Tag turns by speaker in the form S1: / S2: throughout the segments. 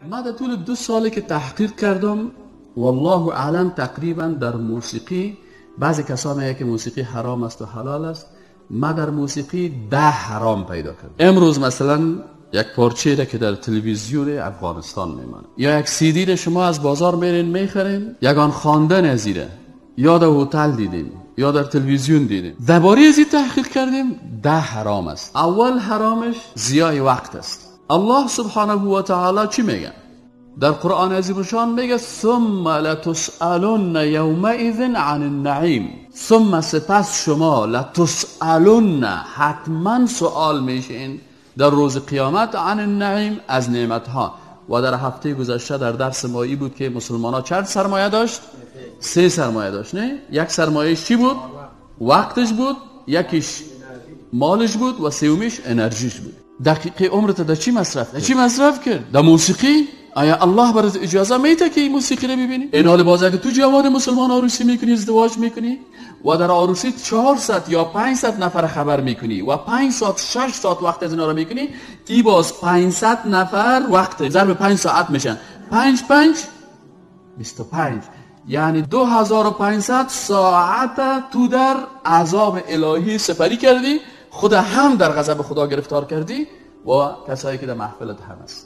S1: من در طول 2 سالی که تحقیق کردم، والله اعلم، تقریبا در موسیقی بعضی کسا میگه که موسیقی حرام است و حلال است، من در موسیقی 10 حرام پیدا کردم. امروز مثلا یک پارچه را که در تلویزیون افغانستان میمانه یا یک سیدی را شما از بازار میرین میخرین، یگان خواندن از ایره یا در هتل دیدیم یا در تلویزیون دیدیم، درباره از این تحقیق کردیم، 10 حرام است. اول حرامش ضیاع وقت است. الله سبحانه و تعالی چی میگه؟ در قرآن عظیم شان میگه ثم لتسألن یومئذ عن النعیم. ثم سپس شما، لتسألن حتما سوال میشین در روز قیامت، عن النعیم از نعمتها. و در هفته گذشته در درس مایی بود که مسلمان ها چند سرمایه داشت؟ 3 سرمایه داشت، نه؟ یک سرمایه چی بود؟ وقتش بود، یکیش مالش بود و سومیش انرژیش بود. دقیقه عمرت در چی مصرف کرد؟ چی مصرف کرد؟ در موسیقی؟ آیا الله برات اجازه میده که این موسیقی رو ببینی؟ این حال باز اگه تو جوان مسلمان عروسی میکنی، ازدواج میکنی و در عروسی 400 یا 500 نفر خبر میکنی و 5 ساعت 6 ساعت وقت از اینا رو میکنی، ای باز 500 نفر وقت ضرب 5 ساعت میشن، 5 5 25، یعنی 2500 ساعت تو در عذاب الهی سپری کردی، خود هم در غضب خدا گرفتار کردی و کسایی که در محفلت هم هست.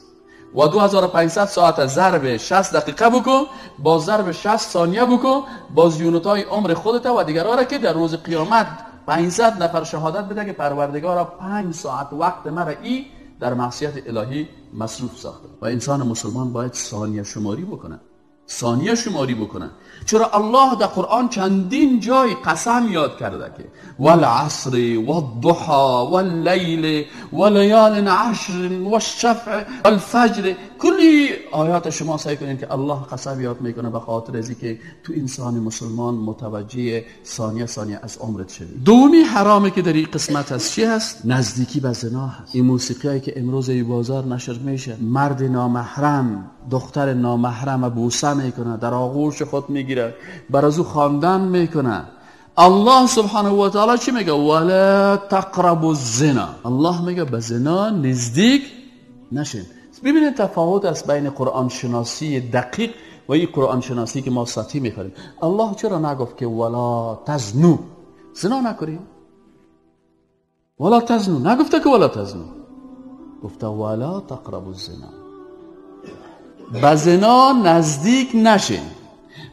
S1: و 2500 ساعت ضرب 60 دقیقه بکن، با ضرب 60 ثانیه بکن، باز یونتای عمر خودت و دیگران را که در روز قیامت 500 نفر شهادت بده که پروردگارا 5 ساعت وقت مرا ای در معصیت الهی مصروف ساخته. و انسان مسلمان باید ثانیه شماری بکنه، ثانیه شماری بکنه. چرا الله در قرآن چندین جای قسم یاد کرده که والعصر والضحى واللیل ولیال عشر والشفع والفجر. کلی آیات شما سعی کنین که الله قسم یاد میکنه به خاطر از که تو انسان مسلمان متوجه ثانیه ثانیه از عمرت شدی. دومی حرامی که در این قسمت هست چی هست؟ نزدیکی به زنا هست. این موسیقیایی که امروز ای بازار نشر میشه، مرد نامحرم دختر نامحرم بوسه میکنه، در آغوش خود میگیره، بر از او خواندن میکنه. الله سبحانه و تعالی چی میگه؟ ولا تقربوا الزنا. الله میگه به زنا نزدیک نشین. ببینید تفاوت است بین قرآن شناسی دقیق و این قرآن شناسی که ما سطحی میخوریم. الله چرا نگفت که ولا تزنو، زنا نکنیم؟ ولا تزنو نگفته که ولا تزنو، گفته ولا تقربوا الزنا، به زنا نزدیک نشین.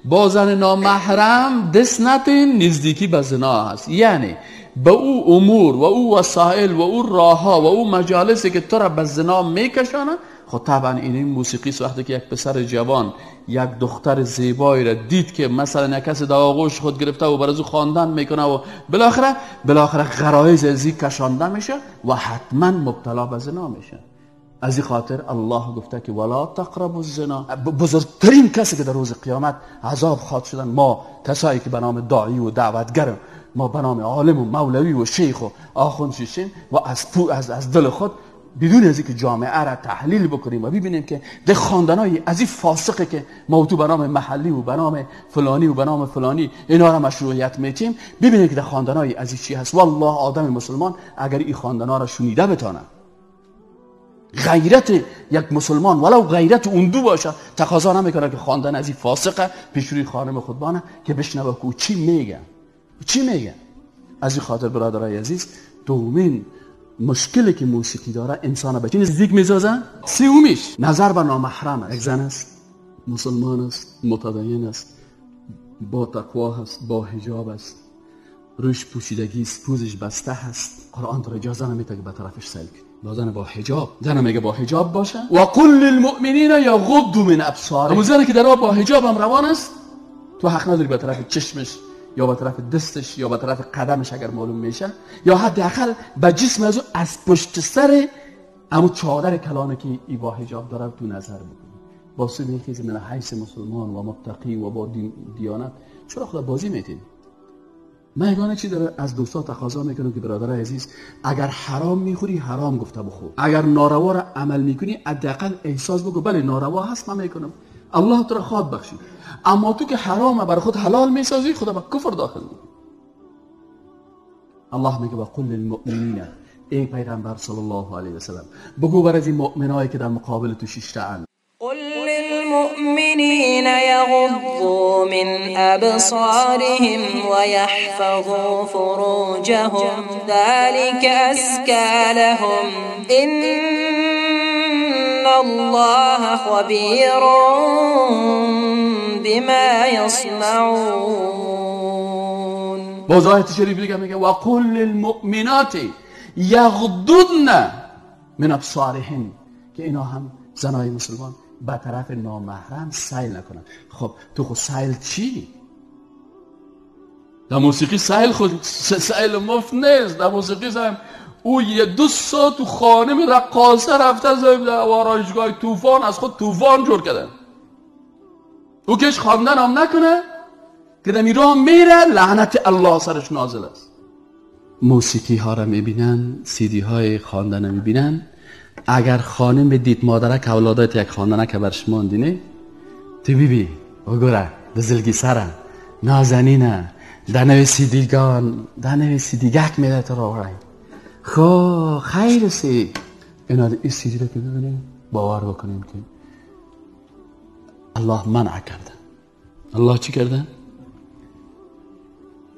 S1: با زن نامحرم دست نتین، نزدیکی به زنا هست. یعنی به او امور و او وسایل و او راهها و او مجالسی که تو را به زنا میکشانه. خب طبعا این موسیقی است. وقتی که یک پسر جوان یک دختر زیبایی را دید که مثلا یک کسی در آغوش خود گرفته و بر از او خواندن میکنه و بالاخره غرایز از این کشانده میشه و حتما مبتلا به زنا میشه. از این خاطر الله گفته که ولا تقربوا الزنا. بزرگترین کسی که در روز قیامت عذاب خواهد شدن ما کسایی که به نام داعی و دعوتگر، ما به نام عالم و مولوی و شیخ و آخوند شیشیم و از دل خود بدون از اینکه جامعه را تحلیل بکنیم و ببینیم که ده خواندنای از این فاسقه که ما تو به نام محلی و به نام فلانی و به نام فلانی اینا را مشروعیت میتیم، ببینیم که ده خواندنای از این چی هست. والله آدم مسلمان اگر این خواندنا را شنیده بتانه، غیرت یک مسلمان ولو غیرت اون دو باشه تقاضا نمیکنه که خواندن از این فاسقه پیش روی خانم خودبانه که بشنوه که چی میگه، چی میگه. از این خاطر برادرای عزیز، دومین مشکلی که موسیقی داره انسان به چی نزدیک میسازه؟ سومیش نظر به نامحرم است. یک زن است، مسلمان است، متدین است، با تقوا است، با حجاب است، روش پوشیدگی است، پوزش بسته هست. قرآن تو اجازه نمیده که به طرفش سیل کنی. با زن با حجاب، زن میگه با حجاب باشه. و قل للمؤمنین یغضوا من ابصارهم. اون زنی که در با حجاب هم روان است، تو حق نداری به طرف چشمش یا به طرف دستش یا به طرف قدمش اگر معلوم میشه، یا حداقل به جسم از او از پشت سر امو چادر کلانه که ای با حجاب داره تو نظر بکنی. با سوی میخیزی من حیث مسلمان و متقی و با دیانت چرا خدا بازی میتین؟ من یگانه چی داره از دوستا تقاضا میکنم که برادر عزیز، اگر حرام میخوری حرام گفته بخور، اگر ناروا را عمل میکنی حداقل احساس بگو بله ناروا هست من میکنم، الله تو را خواد بخشید. اما تو که حرام بر خود حلال میسازی، خدا به کفر داخل میکنی. الله میگه وقل للمؤمنین، ای پیغمبر صلی الله علیه و سلم بگو بر از این مؤمنایی که در مقابل تو شیشته اند.
S2: قل للمؤمنین یغضوا من ابصارهم ویحفظوا فروجهم ذلك ازکی لهم ان الله خبیر بما یصنعون.
S1: باز آیت شریف دیگه میگه و قل للمؤمنات یغضضن من ابصارهن، که اینا هم زنای مسلمان به طرف نامحرم سیل نکنن. خب تو خود سیل چی؟ در موسیقی سیل خود سیل مفت نیست. در موسیقی سیل او یه 2 ساعت تو خانم رقاصه رفته در آرایشگاه طوفان از خود طوفان جور کردن. او کش خواندن هم نکنه که در میرا میره لعنت الله سرش نازل است. موسیقی ها را میبینن، سیدی های خواندن میبینن. اگر خانم دید مادرک اولادایت یک خواندنه که برش ماندینه تو بی بی وگوره دزلگی سره نازنینه در نوی سیدیگان در نوی سیدیگک میده تو را ورای خب خیر سی اینا این سیدی رو که ببینیم باور بکنیم که الله منع کرده. الله چی کرده؟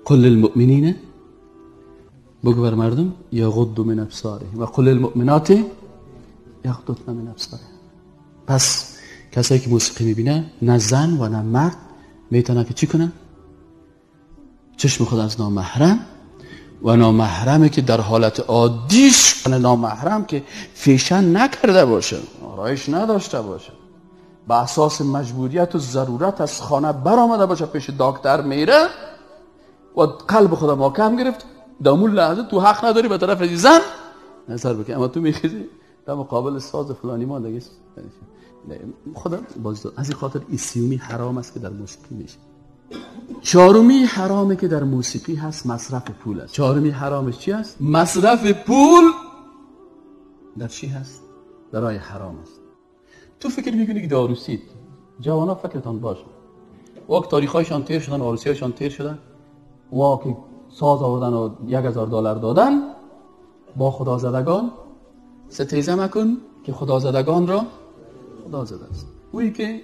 S1: قل للمؤمنین، بگو بر مردم یغضوا من ابصارهم و قل للمؤمنات یغضضن من ابصارهم. پس کسایی که موسیقی میبینه نه زن و نه مرد میتونه که چی کنه؟ چشم خود از نامحرم و نامحرمی که در حالت عادیش نامحرم که فیشن نکرده باشه، آرایش نداشته باشه، به اساس مجبوریت و ضرورت از خانه برآمده باشه، پیش دکتر میره و قلب خود محکم گرفت، در اون لحظه تو حق نداری به طرف زن نظر بکنی، اما تو میخیزی در مقابل ساز فلانی ما دیگه خدا باز. از این خاطر این سیومی حرام است که در موسیقی میشه. چهارمی حرامه که در موسیقی هست مصرف پول است. چهارمی حرامش چی است؟ مصرف پول در چی هست؟ برای حرام است. تو فکر میکنی که داروسید، جوانا فکرتان باشه، واک تاریخایشان تیر شدن، عروسیایشان تیر شدن، واک ساز آوردن و $1000 دادن، با خدازدگان ستیزه مکن که خدازدگان را خدا زده است. اویی که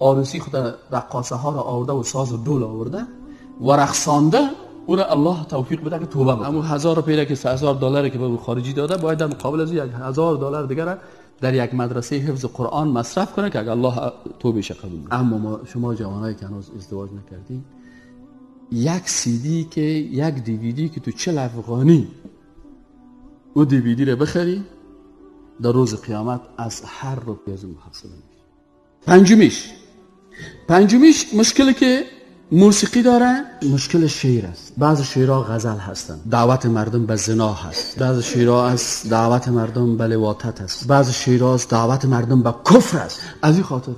S1: عروسی خود رقاصه ها را آورده و ساز و دول آورده و رقصانده، او را الله توفیق بده که توبه بکنه. همون 1000 پیره که $3000 که به خارجی داده، باید در مقابل از $1000 دیگر در یک مدرسه حفظ قرآن مصرف کنه که اگر الله توبهش قبول کنه. اما ما شما جوانایی که هنوز ازدواج نکردین، یک سیدی که یک دیویدی که تو 40 افغانی او دیویدی رو بخری، در روز قیامت از هر روپیه از محاسبه میشه. پنجمیش مشکلی که موسیقی داره مشکل شعر است. بعض شعرها غزل هستند، دعوت مردم به زنا هست، بعض شعرها از دعوت مردم به لواطت است، بعض شعرها از دعوت مردم به کفر است. از این خاطر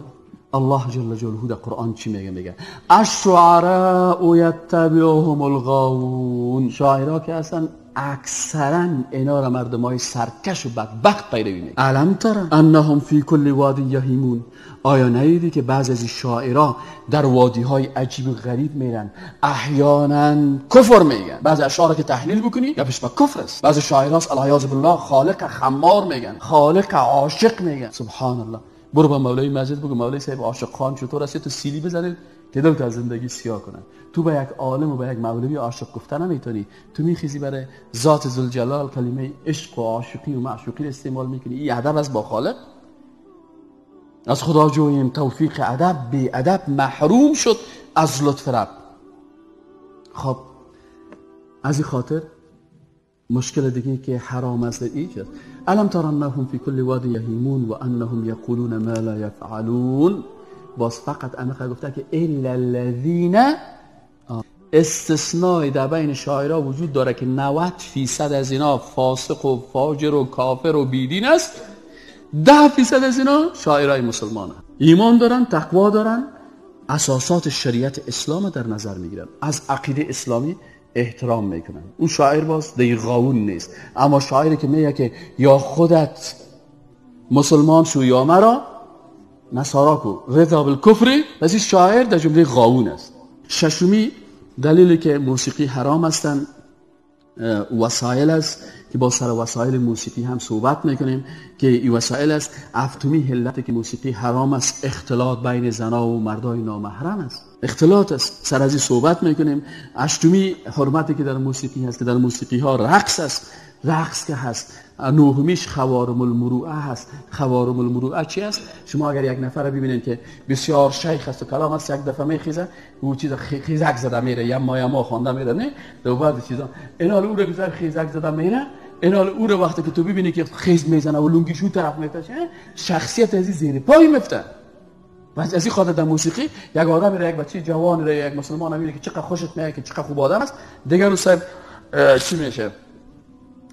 S1: الله جل جلاله در قرآن چی میگه؟ میگه الشعراء یتبعهم الغاوون. شاعرها که اصلا اکثرا اینا را مردمای سرکش و بدبخت پیروی میکنن. الم تر انهم فی کل وادی یهیمون. آیا ندیدی که بعضی از شاعرها در وادی های عجیب و غریب میرن، احیانا کفر میگن. بعضی اشعار که تحلیل بکنی گپش به کفر است. بعضی شاعرها العیاذ بالله خالق خمار میگن، خالق عاشق میگن. سبحان الله. برو با مولوی مسجد بگو مولوی صاحب عاشق خان چطور است، تو سیلی بزنید که دلت از زندگی سیاه کنن. تو به یک عالم و به یک مولوی عاشق گفتن نمیتونی. تو میخیزی برای ذات ذوالجلال کلمه عشق و عاشقی و معشوقی استعمال میکنی. این ادب است با خالق. از خدا جوییم توفیق ادب، بی ادب محروم شد از لطف رب. خب از این خاطر مشکل دیگه که حرام است ایجاد. الم تر انهم فی کل واد یهیمون و انهم یقولون ما لا یفعلون. باز فقط امخه گفته که الا الذین، استثنای در بین شاعرها وجود داره که 90% از اینا فاسق و فاجر و کافر و بیدین است، 10% از اینا شاعرای مسلمان هست. ایمان دارن، تقوا دارن، اساسات شریعت اسلام در نظر میگیرن، از عقیده اسلامی احترام میکنن. اون شاعر باز دیگه غاون نیست. اما شاعری که میگه که یا خودت مسلمان شو یا مرا نصارا کو رضا بالکفر، پس این شاعر در جمله غاون است. ششمی دلیلی که موسیقی حرام هستند وسایل است که با سر وسایل موسیقی هم صحبت میکنیم که این وسایل است. هفتمی علت که موسیقی حرام است اختلاط بین زنا و مردای نامحرم است، اختلاط است، سر از این صحبت میکنیم. هشتمی حرمتی که در موسیقی هست که در موسیقی ها رقص است، رقص که هست. نهمیش خوارم المروءه هست. خوارم المروءه چی است؟ شما اگر یک نفر رو ببینید که بسیار شیخ است و کلام است، یک دفعه میخیزه او چیز خیزک زده میره، یما یما خوانده میره، نه دو بعد چیزا اینا او رو که خیزک زده میره، اینا او رو وقتی که تو ببینی که خیز میزنه و لونگیشو طرف میفته، شخصیت از زیر پای میفته. پس از این خاطر در موسیقی یک آدم را، یک بچه جوان را، یک مسلمان میبینه که چقدر خوشت میاد که چقدر خوب آدم است، دیگر صاحب چی میشه؟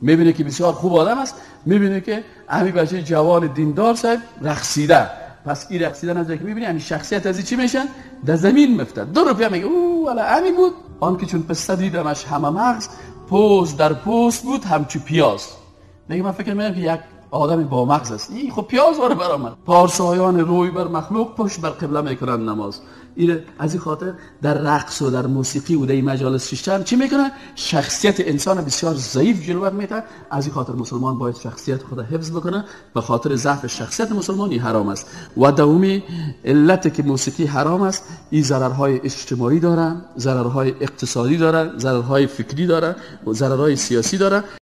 S1: میبینه که بسیار خوب آدم است، میبینه که همین بچه جوان دیندار صاحب رقصیده. پس این رقصیدن از که میبینی همین شخصیت از چی میشن؟ در زمین میفته. دو روپیه میگه او والا همین بود. آن که چون پسته دیدمش همه مغز، پوست در پوست بود همچو پیاز. میگه من فکر میکنم که یک آدم با مغز است، این خب پیاز واره برآمد. پارسایان روی بر مخلوق پشت بر قبله میکنن نماز. این از این خاطر در رقص و در موسیقی و در این مجالس شیشتن چی میکنه؟ شخصیت انسان بسیار ضعیف جلوه میده. از این خاطر مسلمان باید شخصیت خود حفظ بکنه، به خاطر ضعف شخصیت مسلمانی حرام است. و دومی علت که موسیقی حرام است، این ضررهای اجتماعی داره، ضررهای اقتصادی داره، ضررهای فکری داره و ضررهای سیاسی داره.